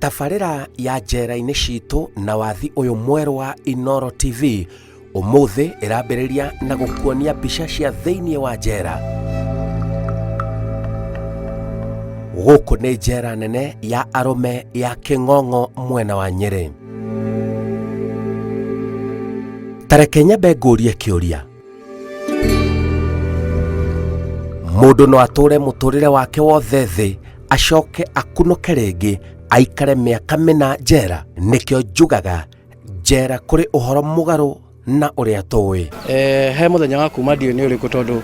Tabarĩra ya njera-inĩ citũ na wathi ũyũ mwerũ wa Inooro TV ũmũthĩ ĩrambĩrĩria na gũkuonia mbica cia thĩinĩ wa njera. Gũkũ nĩ njera nene ya arũme ya Kĩng'ong'o mwena wa Nyĩrĩ. Ta reke nyambe ngũrie kĩũria. Mũndũ no atũre mũtũrĩre wake wothe thĩ acoke akunũke rĩngĩ aikare mĩaka mĩna njera. Nĩkĩo njugaga njera kũrĩ ũhoro mũgarũ na ũrĩa tũĩ. Eh, he mũthenya wa kuma ndiũĩ nĩ ũrĩkũ tondũ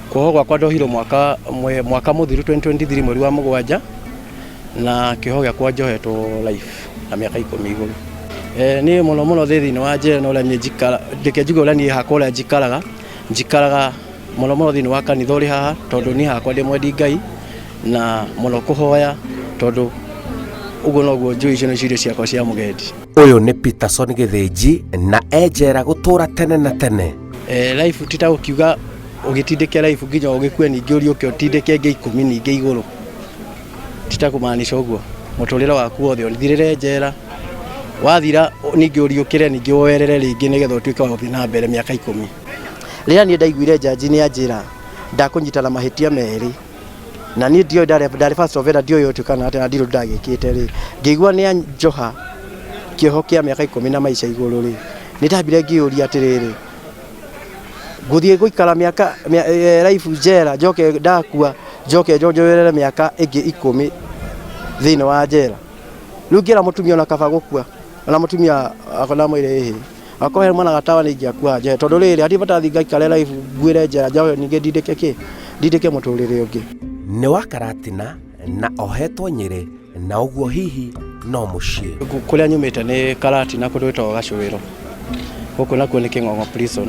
kuohwo gwakwa ndohirwo mwaka mwaka mũthiru 2023 mweri wa mũgwanja na kĩoho gĩakwa njohetwo life na mĩaka ikũmi igũrũ. Eh, niĩ mũno mũno thĩ thĩinĩ wa njera na ũrĩa niĩ njikara reke njuge ũrĩa niĩ hakwa ũrĩa njikaraga njikaraga mũno mũno thĩinĩ wa kanitha ũrĩ haha tondũ niĩ hakwa ndĩ mwendi Ngai na mũno kũhoya tondũ ũguo noguo njũĩ icio nĩcio irio ciakwa cia mũgendi. Ũyũ nĩ Peterson Gĩthĩnji na e njera gũtũra tene na tene. Eh, life ti ta gũkiuga ũgĩtindĩke life nginya ũgĩkue ningĩ ũriũke ũtindĩke ĩngĩ ikũmi ningĩ igũrũ ti ta kũmaanisha ũguo mũtũrĩre waku wothe ũthirĩre njera wathira ningĩ ũriũkĩre ningĩ woerere rĩngĩ nĩgetha ũtuĩke wa gũthiĩ na mbere mĩaka ikũmi. Rĩrĩa niĩ ndaiguire njanji nĩ anjĩra ndakũnyita na mahĩtia merĩ na niĩ ndioĩ ndarĩ ndarĩ first offender ndioĩ ũtuĩka na atĩa na ndirĩ ũndũ ndagĩkĩte rĩ ngĩigua nĩ anjoha kĩoho kĩa mĩaka ikũmi na maica igũrũ rĩ nĩ ndambire ngĩyũria atĩrĩrĩ ngũthiĩ gũikara mĩaka life njera njoke ndakua njoke njonjoyerere mĩaka ĩngĩ ikũmi thĩinĩ wa njera rĩu ngĩra mũtumia ona kaba gũkua ona mũtumia akwa ndamwĩre ĩhĩ akorwo he mwana gatawa nĩ ingĩakua njohe tondũ rĩrĩ hatirĩ bata thiĩ ngaikare life nguĩre njera njohe ningĩ ndindĩke kĩ ndindĩke mũtũrĩre ũngĩ. Nĩ wa Karatina na ohetwo Nyĩrĩ na ũguo hihi no mũciĩ. Kũrĩa nyumĩte nĩ Karatina kũndũ gwĩtagwo Gacũĩro gũkũ nakuo nĩ Kĩng'ong'o prison.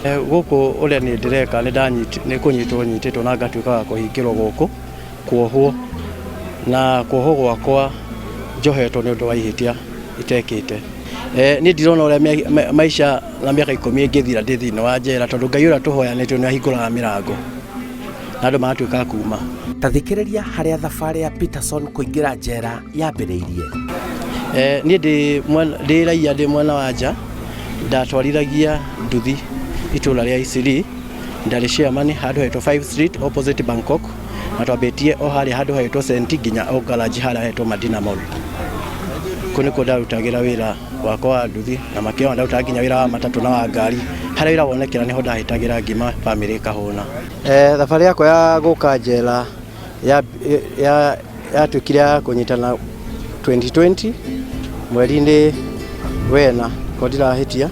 Gũkũ ũrĩa niĩ ndĩreka nĩ kũnyitwo nyitĩtwo na ngatuĩka wa kũhingĩrwo gũkũ kuohwo na kuohwo gwakwa njohetwo nĩ ũndũ wa ihĩtia itekĩte. Niĩ ndirona ũrĩa maica na mĩaka ikũmi ĩngĩthira ndĩ thĩinĩ wa njera tondũ Ngai ũrĩa tũhoya nĩ tũĩ nĩ ahingũraga mĩrango na andũ magatuĩka a kuma. Ta thikĩrĩria harĩa thabarĩ ya Peterson kũingĩra njera yambĩrĩirie. Niĩ ndĩ raiya ndĩ mwena wa nja ndatwarithagia nduthi itũra rĩa Eastleigh ndarĩ chairman handũ hetwo 5 Street opposite Bangkok na twambĩtie o harĩa handũ hetwo Senti nginya o garage harĩa hetwo Madina Mall. Kũu nĩkuo ndarutagĩra wĩra wakwa wa nduthi na makĩona ndarutaga nginya wĩra wa matatũ na wa ngari harĩa wĩra wonekera nĩho ndahĩtagĩra ngima bamĩrĩ ĩkahũna. Thabarĩ yakwa ya gũka njera yatuĩkire ya kũnyitana 2020 mweri-inĩ wena ko ndirahĩtia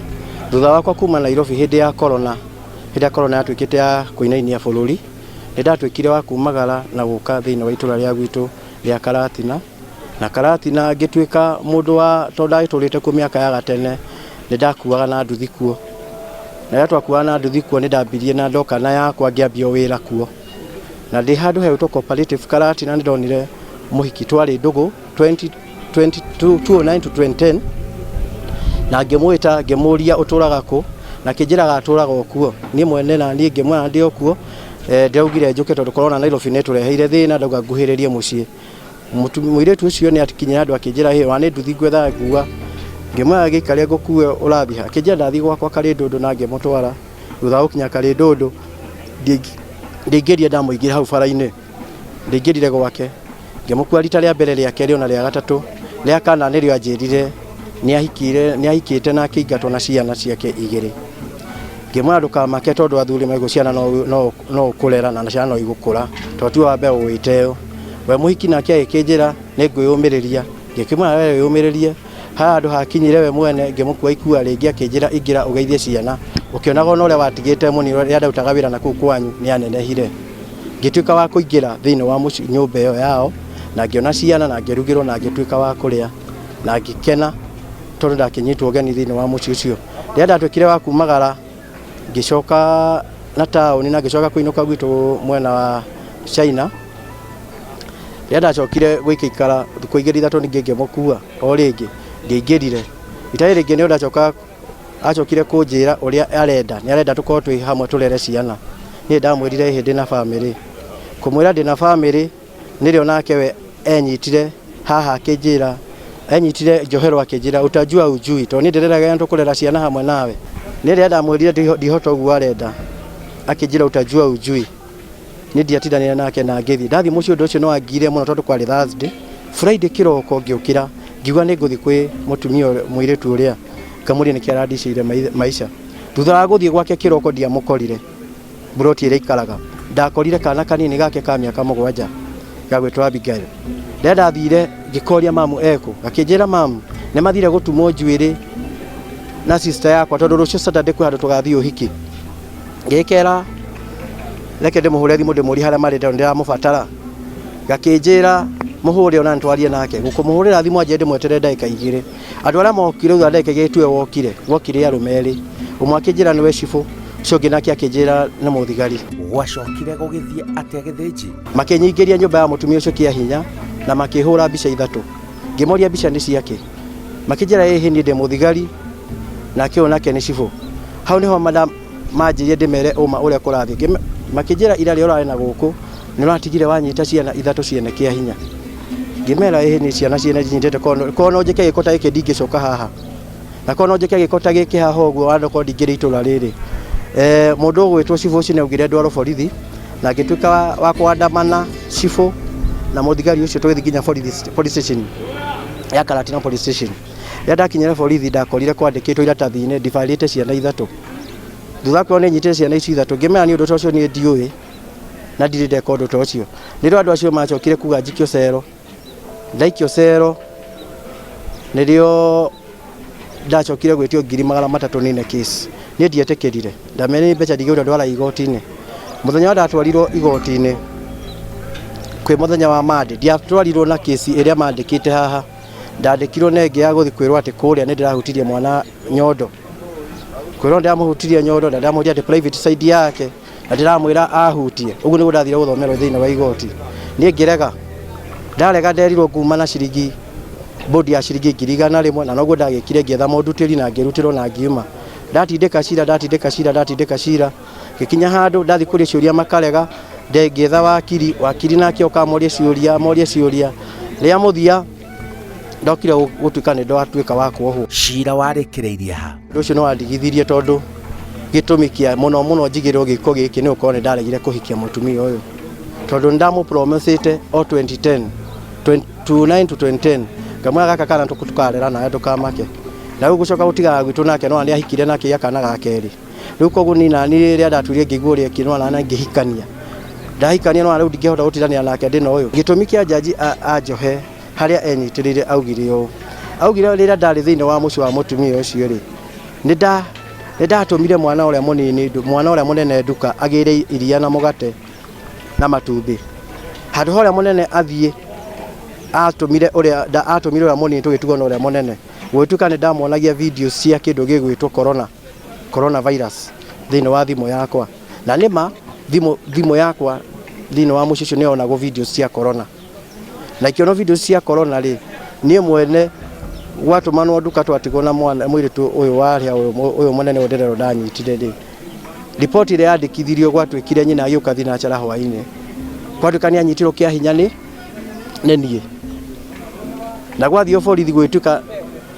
thutha wakwa kuma Nairobi hĩndĩ ya corona hĩndĩ ya corona yatuĩkĩte ya kũinainia bũrũri nĩ ndatuĩkire wa kumagara na gũka thĩinĩ wa itũra rĩa gwitũ rĩa Karatina na Karatina ngĩtuĩka mũndũ wa tondũ ndagĩtũrĩte kuo mĩaka ya gatene nĩ ndakuaga na nduthi kuo na rĩrĩa twakuaga na nduthi kuo nĩ ndambirie na ndoka na yakwa ngĩambia wĩra kuo na ndĩ handũ hegwĩtwo Cooperative Karatina nĩ ndonire mũhiki twarĩ ndũgũ 2009 to 2010 na ngĩmwĩta ngĩmũria ũtũraga kũ na akĩnjĩraga atũraga o kuo niĩ mwene na niĩ ngĩmwĩra ndĩ o kuo ndĩraugire njũke tondũ corona Nairobi nĩ ĩtũreheire thĩna ndauga nguhĩrĩrie mũciĩ mũirĩtu ũcio nĩ akinyire handũ akĩnjĩra hĩ wa nĩ nduthi ngwethaga ngua ngĩmwĩra gĩikaria ngũkue ũrathiĩ ha akĩnjĩra ndathiĩ gwakwa Karĩndũndũ na ngĩmũtwara thutha wa gũkinya Karĩndũndũ ndĩingĩrire ndamũigire hau bara-inĩ ndĩingĩrire gwake ngĩmũkua rita rĩa mbere rĩa kerĩ ona rĩa gatatũ rĩa kana nĩrĩo anjĩrire nĩ ahikĩte na akĩingatwo na ciana ciake igĩrĩ ngĩmwĩra ndũkamake tondũ athuri maigũ ciana no ũkũrera na ciana no igũkũra tondũ tiwe wa mbere ũgwĩte ũ we mũhiki nake agĩkĩnjĩra nĩ ngwĩyũmĩrĩria ngĩkĩmwĩra we wĩyũmĩrĩrie haha handũ hakinyire we mwene ngĩmũkua ikua rĩngĩ akĩnjĩra ingĩra ũgeithie ciana ũkĩonaga ona ũrĩa watigĩte mũnini rĩrĩa ndarutaga wĩra na kũu kwanyu nĩ anenehire ngĩtuĩka wa kũingĩra thĩinĩ wa mũciĩ nyũmba ĩyo yao na ngĩona ciana na ngĩrugĩrwo na ngĩtuĩka wa kũrĩa na ngĩkena tondũ ndakĩnyitwo ũgeni thĩinĩ wa mũciĩ ũcio rĩrĩa ndatuĩkire wa kumagara ngĩcoka na taũni na ngĩcoka kũinũka gwitũ mwena wa China rĩrĩa ndacokire gũikaikara thikũ igĩrĩ ithatũ ningĩ ngĩmũkua o rĩngĩ ngĩingĩrire itarĩ rĩngĩ nĩ ndacoka acokire kũnjĩra ũrĩa arenda nĩ arenda tũkorwo twĩ hamwe tũrere ciana niĩ ndamwĩrire ĩhĩ ndĩna bamĩrĩ kũmwĩra ndĩna bamĩrĩ nĩrĩo nake we enyitire haha akĩnjĩra Enyitire njohero akĩnjĩra, "Utajua ujui, tondũ niĩ ndĩreraga tũkũrera ciana hamwe nawe." Nĩ rĩrĩa ndamwĩrire ndihota ũguo arenda, akĩnjĩra, "Utajua ujui." Niĩ ndiatindanĩire nake na ngĩthiĩ. Ndathiĩ mũciĩ, ũndũ ũcio nĩ wangire mũno tondũ kwarĩ Thursday. Friday kĩroko ngĩũkĩra, ngiuga nĩ ngũthiĩ kwĩ mũtumia mũirĩtu ũrĩa, ngamũrie nĩkĩ arandicĩire maica. Thutha wa gũthiĩ gwake kĩroko, ndiamũkorire mburoti ĩrĩa ikaraga. Ndakorire kana kanini gake ka mĩaka 7 gagwĩtwo Abigail. Rĩrĩa ndathire ngĩkoria mamu ekũ, gakĩnjĩra mamu nĩ mathire gũtumwo njuĩrĩ na sister yakwa, tondũ rũciũ Saturday kwĩ handũ tũgathiĩ ũhiki. Ngĩkera reke ndĩmũhũre thimũ ndĩmũrie harĩa marĩ tondũ ndĩramũbatara. Gakĩnjĩra mũhũre ona nĩtwarie nake. Gũkũmũhũrĩra thimũ anjĩre ndĩmweterere ndagĩka 2. Andũ arĩa mokire thutha wa ndagĩka 2 tiwe wokire, gwokire arũme erĩ. Ũmwe akĩnjĩra nĩwe cibũ, ũcio ũngĩ nake akĩnjĩra nĩ mũthigari. Gwacokire gũgĩthiĩ atĩa Gĩthĩnji? Makĩnyingĩria nyũmba ya mũtumia ũcio kĩa hinya na makĩhũra mbica ithatũ. Ngĩmoria mbica nĩ ciake, makĩnjĩra ĩhĩ, niĩ ndĩ mũthigari nake ũyũ nake nĩ cibũ. Hau nĩho madam manjĩrire ndĩmere ũma ũrĩa kũrathiĩ. Makĩnjĩra ira rĩrĩa ũrarĩ na gũkũ nĩ ũratigire wanyita ciana ithatũ ciene kĩa hinya. Ngĩmera ĩhĩ, nĩ ciana ciene nyitĩte, korwo no njĩke gĩko ta gĩkĩ ndingĩcoka haha, na korwo no njĩke gĩko ta gĩkĩ haha ũguo wandoko ndingĩrĩ itũra rĩrĩ. Mũndũ ũgwĩtwo cibũ ũcio nĩ augire ndwarwo borithi, na ngĩtuĩka wa kũandamana cibũ na mũthigari ũcio tũgĩthiĩ nginya borithi, police station ya Karatina police station. Rĩrĩa ndakinyire borithi, ndakorire kwandĩkĩtwo iratathi-inĩ ndibarĩte ciana ithatũ. Thutha wa kuona nĩ nyitĩte ciana icio ithatũ, ngĩmera nĩ ũndũ ta ũcio niĩ ndiũĩ na ndirĩ ndeka ũndũ ta ũcio. Nĩrĩo andũ acio macokire kuga njikio cero. Ndaikio cero nĩrĩo ndacokire gwĩtio 300,000 nine case. Niĩ ndietĩkĩrire, ndamerire mbeca ndingĩgũra, ndwara igoti-inĩ. Mũthenya wa ndatwarirwo igoti-inĩ kwĩ mũthenya wa Monday, ndiatwarirwo na kesi ĩrĩa mandĩkĩte haha. Ndandĩkirwo na ĩngĩ ya gũthiĩ kwĩrwo atĩ kũrĩa nĩ ndĩrahutirie mwana nyondo. Kwĩrwo ndĩramũhutirie nyondo na ndĩramũhutia atĩ private side yake na ndĩramwĩra ahutie. Ũguo nĩguo ndathire gũthomerwo thĩinĩ wa igoti. Niĩ ngĩrega. Ndarega nderirwo nguma na ciringi bodi ya ciringi 100,000, na noguo ndagĩkire, ngĩetha mũndutĩri na ngĩrutĩrwo na ngiuma. Ndatindĩka cira, ndatindĩka cira, ndatindĩka cira, ngĩkinya handũ ndathiĩ kũria ciũria makarega. Ngĩetha wakiri, wakiri nake oka amorie ciũria, amorie ciũria. Rĩa mũthia ndokire gũtuĩka nĩ ndatuĩka wa kuohwo. Cira warĩkĩrĩirie ha? Ũndũ ũcio nĩ wandigithirie, tondũ gĩtũmi kĩa mũno mũno njigĩrwo gĩko gĩkĩ nĩ gũkorwo nĩ ndaregire kũhikia mũtumia ũyũ, tondũ nĩ ndamũpromisĩte o 2010, 29 to 2010, ngamwĩra gaka kana tũkarera nawe ndũkamake. Na rĩu gũcoka gũtigana gwitũ nake no nĩ ahikire na akĩgĩa kana ga kerĩ. Rĩu koguo niĩ nani rĩrĩa ndatuire ngĩigua ũrĩa ekire no nani ngĩhikania, ndahikania no rĩu ndingĩhota gũtindanĩra nake ndĩna ũyũ. Gĩtũmi kĩa jaji anjohe harĩa enyitĩrĩire, augire ũũ, augire rĩrĩa ndarĩ thĩinĩ wa mũciĩ wa mũtumia ũcio rĩ, nĩ ndatũmire mwana ũrĩa mũnini, mwana ũrĩa mũnene nduka agĩre iria na mũgate na matumbĩ. Handũ ha ũrĩa mũnene athiĩ, atũmire ũrĩa atũmire ũrĩa mũnini tũgĩtigwo na ũrĩa mũnene. Gũgĩtuĩka nĩ ndamuonagia video cia kĩndũ gĩgwĩtwo coronavirus thĩinĩ wa thimũ yakwa. Na nĩma thimũ yakwa thĩinĩ wa mũciĩ ũcio nĩ yonagwo video cia corona. Na ikĩonwo video cia corona rĩ, niĩ mwene gwatũmanwo nduka twatigwo na mwana mũirĩtu ũyũ warĩa ũyũ mũnene ũyũ ndĩrerwo ndanyitire rĩ, riboti ĩrĩa yandĩkithirio gwatuĩkire nyina agĩũka thinacara hwainĩ, kwatuĩka nĩ anyitirwo kĩa hinya nĩ niĩ. Na gwathiĩ borithi gũgĩtuĩka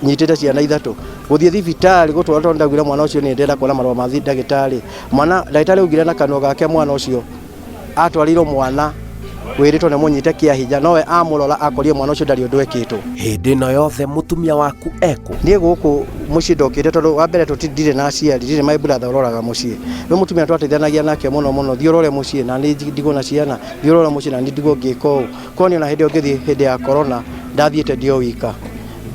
nyitĩte ciana ithatũ. Gũthiĩ thibitarĩ gũtwarwo, tondũ ndaugire mwana ũcio nĩ ndĩrenda kuona marũa ma ndagĩtarĩ, mwana ndagĩtarĩ augire na kanua gake mwana ũcio atwarĩirwo mwana wĩrĩtwo nĩ mũnyite kĩa hinya, nowe amũrora akorire mwana ũcio ndarĩ ũndũ ekĩtwo. Hĩndĩ ĩno yothe mũtumia waku ekũ? Niĩ gũkũ mũciĩ ndokĩte, tondũ wa mbere ndirĩ na aciari, ndirĩ my brother ũroraga mũciĩ. Rĩu mũtumia twateithanagia nake mũno mũno, thiĩ ũrore mũciĩ na nĩ ndigwo na ciana, thiĩ ũrore mũciĩ na nĩ ndigwo ngĩka ũũ. Korwo niĩ ona hĩndĩ ĩyo ngĩthiĩ hĩndĩ ya corona ndathiĩte ndĩ o wika,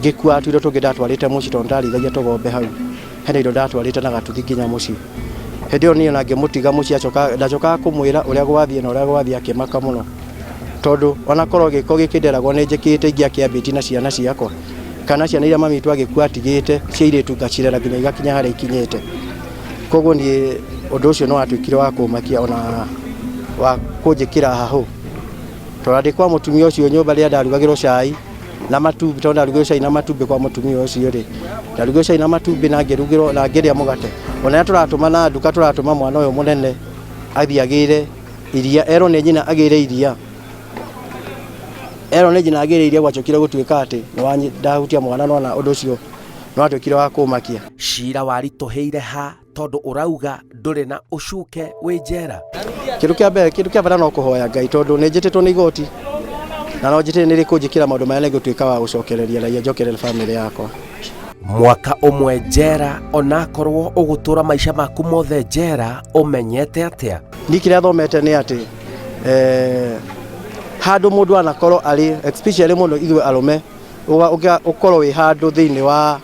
ngĩkua tũindo tũngĩ ndatwarĩte mũciĩ, tondũ ndarĩithagia tũgombe hau, hena indo ndatwarĩte na gatuthi nginya mũciĩ. Hĩndĩ ĩyo niĩ ona ngĩmũtiga mũciĩ, acoka ndacokaga kũmwĩra ũrĩa gwathiĩ na ũrĩa gwathiĩ akĩmaka mũno, tondũ onakorwo gĩko gĩkĩ nderagwo nĩ njĩkĩte, ingĩakĩambĩtie na ciana ciakwa kana ciana iria mami witũ agĩkua atigĩte cia airĩtu, ngacirera nginya igakinya harĩa ikinyĩte. Koguo niĩ ũndũ ũcio nĩ watuĩkire wa kũmakia ona wa kũnjĩkĩra hahũ, tondũ ndĩ kwa mũtumia ũcio nyũmba rĩrĩa ndarugagĩrwo cai na matumbĩ, tondũ ndarugĩrwo cai na matumbĩ kwa mũtumia ũcio rĩ, ndarugĩrwo cai na matumbĩ na ngĩrugĩrwo na ngĩrĩa mũgate. Ona rĩrĩa tũratũma na nduka, tũratũma mwana ũyũ mũnene athiĩ agĩre iria, erwo nĩ nyina agĩre iria. Erwo nĩ njinagĩrĩirie gwacokire gũtuĩka atĩ nĩ ndahutia mwana nona ũndũ ũcio nĩ watuĩkire wa kũmakia. Cira waritũhĩire ha tondũ ũrauga ndũrĩ na ũcuke wĩ njera? Kĩndũ kĩa mbere, kĩndũ kĩa bata no kũhoya Ngai tondũ nĩ njĩtĩtwo nĩ igoti na no njĩtĩre nĩ rĩkũnjĩkĩra maũndũ marĩa nĩngũtuĩka wa gũcokereria raia njokerere bamĩrĩ yakwa. Mwaka ũmwe njera onakorwo ũgũtũra maica maku mothe njera ũmenyete atĩa? Niĩ kĩrĩa thomete nĩ atĩ handũ mũndũ anakorwo arĩ especially mũno ithuĩ arũme ũkorwo wĩ handũ thĩinĩ wa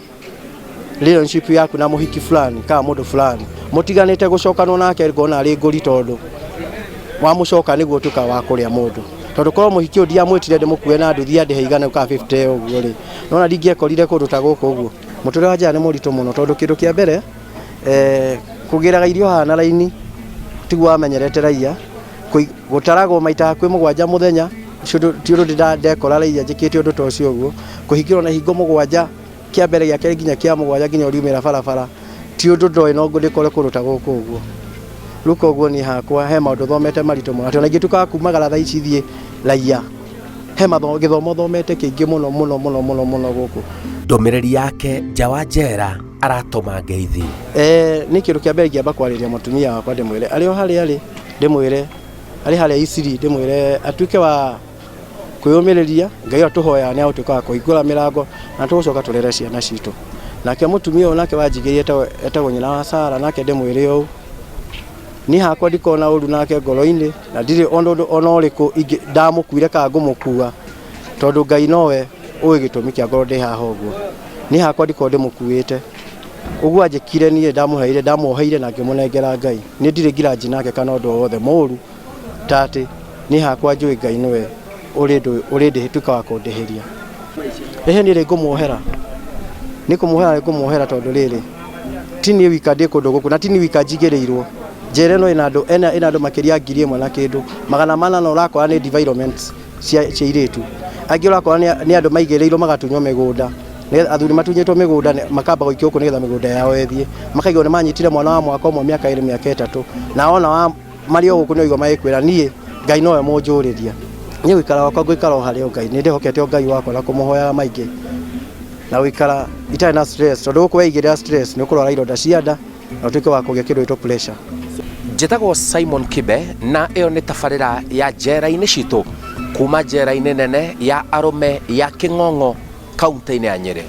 relationship yaku na mũhiki fulani kana mũndũ fulani mũtiganĩte gũcokanwo nake ngona arĩ ngũri tondũ wamũcoka nĩguo ũtuĩkaga wa kũrĩa mũndũ tondũ korwo mũhiki ũyũ ndiamwĩtire ndĩmũkue na nduthi andĩhe igana kana 50 ũguo rĩ nona ndingĩekorire kũndũ ta gũkũ ũguo. Mũtũrĩre wa njera nĩ mũritũ mũno tondũ kĩndũ kĩa mbere kũgĩraga irio haha na raini tiguo wamenyerete raia, gũtaragwo maita hakuhĩ mũgwanja mũthenya, ti ũndũ ndekora raia njĩkĩte ũndũ ta ũcio ũguo, kũhingĩrwo na ihingo mũgwanja kĩa mbere gĩa kerĩ nginya kĩa mũgwanja nginya ũriumĩra barabara, ti ũndũ ndoĩ no ndĩkore kũndũ ta gũkũ ũguo. Rĩu koguo niĩ hakwa he maũndũ thomete maritũ mũno, atĩ ona ingĩtuĩka wa kumagara thaa ici thiĩ raia, he gĩthomo thomete kĩingĩ mũno mũno mũno mũno mũno gũkũ. Ndũmĩrĩri yake nja wa njera aratũma ngeithi. Nĩ kĩndũ kĩa mbere ingĩamba kwarĩria mũtumia wakwa ndĩmwĩre arĩ o harĩa arĩ, ndĩmwĩre arĩ harĩa Isiri, ndĩmwĩre atuĩke wa kwĩyũmĩrĩria, Ngai ũrĩa tũhoyaga nĩ agũtuĩka wa kũhingũra mĩrango na tũgũcoka tũrere ciana citũ. Nake mũtumia ũyũ nake wanjigĩire etagwo nyina wa Sara, nake ndĩmwĩre ũũ, niĩ hakwa ndikoragwo na ũru nake ngoro-inĩ na ndirĩ ona ũndũ ona ũrĩkũ ndamũkuire kana ngũmũkua, tondũ Ngai nowe ũĩ gĩtũmi kĩa ngorwo ndĩ haha ũguo. Niĩ hakwa ndikoragwo ndĩmũkuĩte, ũguo anjĩkire niĩ ndamũheire, ndamuoheire na ngĩmũnengera Ngai. Niĩ ndirĩ ngiranji nake kana ũndũ o wothe mũru ta atĩ niĩ hakwa njũĩ Ngai nĩwe ũrĩtuĩka wa kũndĩhĩria. Ĩhĩ niĩ nĩngũmuohera, nĩ kũmuohera nĩngũmuohera tondũ rĩrĩ, ti niĩ wika ndĩ kũndũ gũkũ na ti niĩ wika njigĩrĩirwo. Njera ĩno ĩna andũ ĩna andũ makĩria ya 1000 na kĩndũ, 800 ũrakora nĩ defilement cia airĩtu. Angĩ ũrakora nĩ andũ maigĩrĩirwo magatunywo mĩgũnda, athuri matunyĩtwo mĩgũnda makamba gũikio gũkũ nĩgetha mĩgũnda yao ĩthiĩ. Makaigua nĩ manyitire mwana wa mwaka ũmwe, mĩaka ĩrĩ, mĩaka ĩtatũ, na wona marĩ o gũkũ nĩ ũraigua magĩkwĩra niĩ Ngai nowe mũnjũrĩria. Niĩ gũikara gwakwa ngũikara o harĩ o Ngai, nĩ ndĩhokete o Ngai wakwa na kũmũhoyaga maingĩ na gũikara itarĩ na stress, tondũ gũkũ weigĩrĩra stress nĩ ũkũrwara ironda cia nda na ũtuĩke wa kũgĩa kĩndũ gĩtwo pressure. Njĩtagwo Simon Kibe na ĩyo nĩ tabarĩra ya njera-inĩ citũ kuma njera-inĩ nene ya arũme ya Kĩng'ong'o kaunti-inĩ ya Nyĩrĩ.